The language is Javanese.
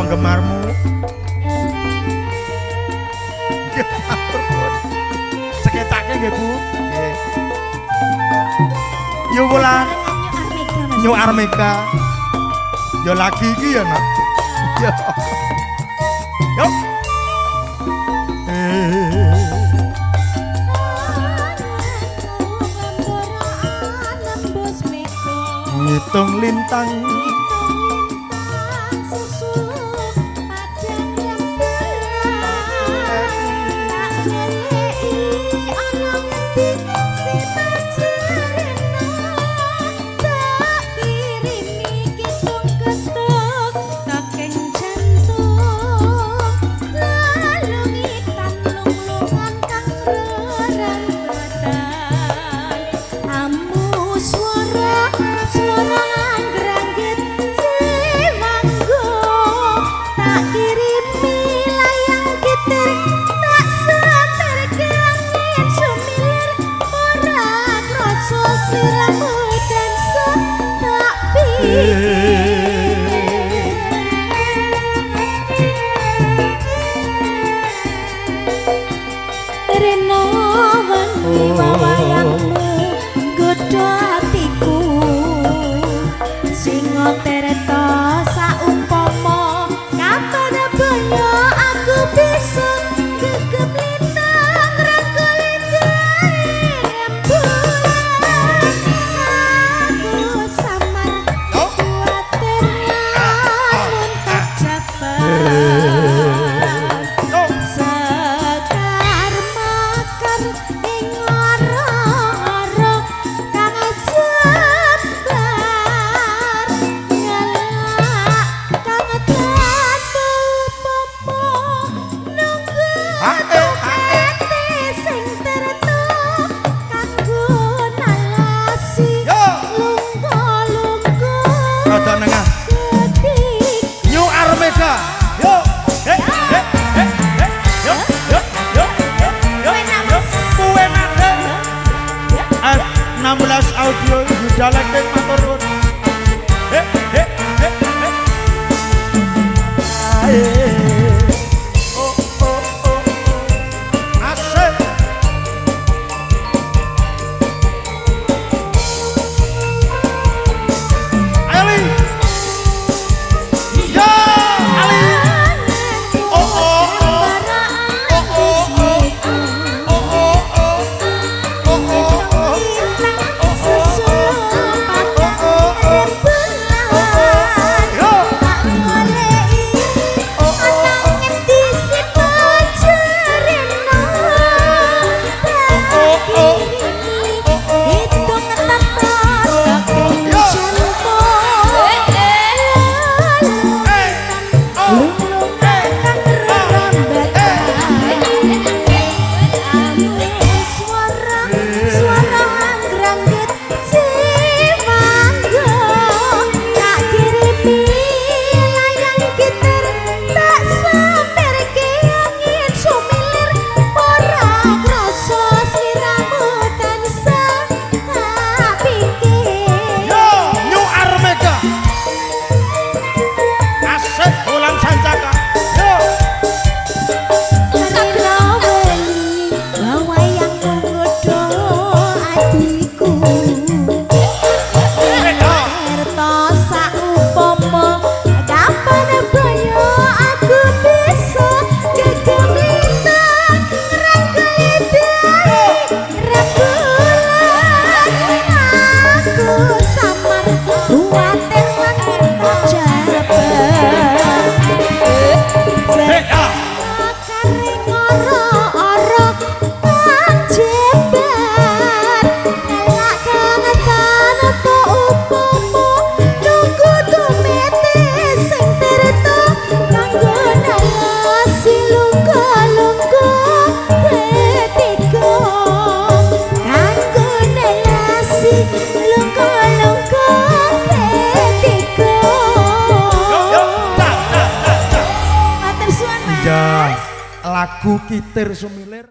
penggemarmu. Nggih, matur nuwun. Sekecake nggih, Bu. Nggih. Yo Wulan, New Armega, Mas. New Armega. Yo lagi iki ya, Nak. Yo. Yo. Eh. Ngitung lintang. Suara suara anggrangit jiwanggo, tak kirimi layang kitir, tak seterke angin sumilir, ora krasa sliramu tansah tak pikir. Rena wengi wawayangmu nggodha atiku, sing tirta saumpama kapan baya aku bisa gegem lintang rangkul rembulan. Aku samar kuwatir lamun tak jabar. Yo. Sekar makar ing ora-ora kang jembar, ngelak kang tanpa upama nunggu Ae, ae. ati sing tirta kanggo nalasi Yo. lungguh-lungguh Rada nengah. ketika. New Armega. Yo. He he he he. Yo yo yo yo yo. Yo. Kuwe mate. F16 Audio Yuda Lighting matur nuwun. He he he he. Ae. Oh oh oh oh. Asik. Ayo Li. Yo, Ali. Oh oh oh. Oh oh oh. Oh oh oh. Oh oh oh. Oh oh oh. Yo. Oh oh oh. Oh oh. Oh oh. Yo. Hey. Oh. Hey. Oh. Hey. Suara anggrangit jiwanggo, tak kirimi layang kitir, tak semerke angin sumilir, ora krasa sliramu tansah tak pikir. Yo, New Armega. Asik Wulan Sancaka. Yo. Rina wengi wawayangmu nggodha atiku. Hey, yo. Tirta saupama kapan baya aku bisa gegem lintang rangkul dari rembulan. Aku samar kuwatir lamun tak jabar. Hey, ah. Karing ora-ora kang jembar, ngelak kang tanpa upama nunggu tumete sing tirta kanggo nalasi lungguh-lungguh ketiga, kanggo nalasi lungguh-lungguh ketiga. Yo, yo, tak, tak, tak, tak. Matur suwun, Mas. Ya, lagu Kitir Sumilir.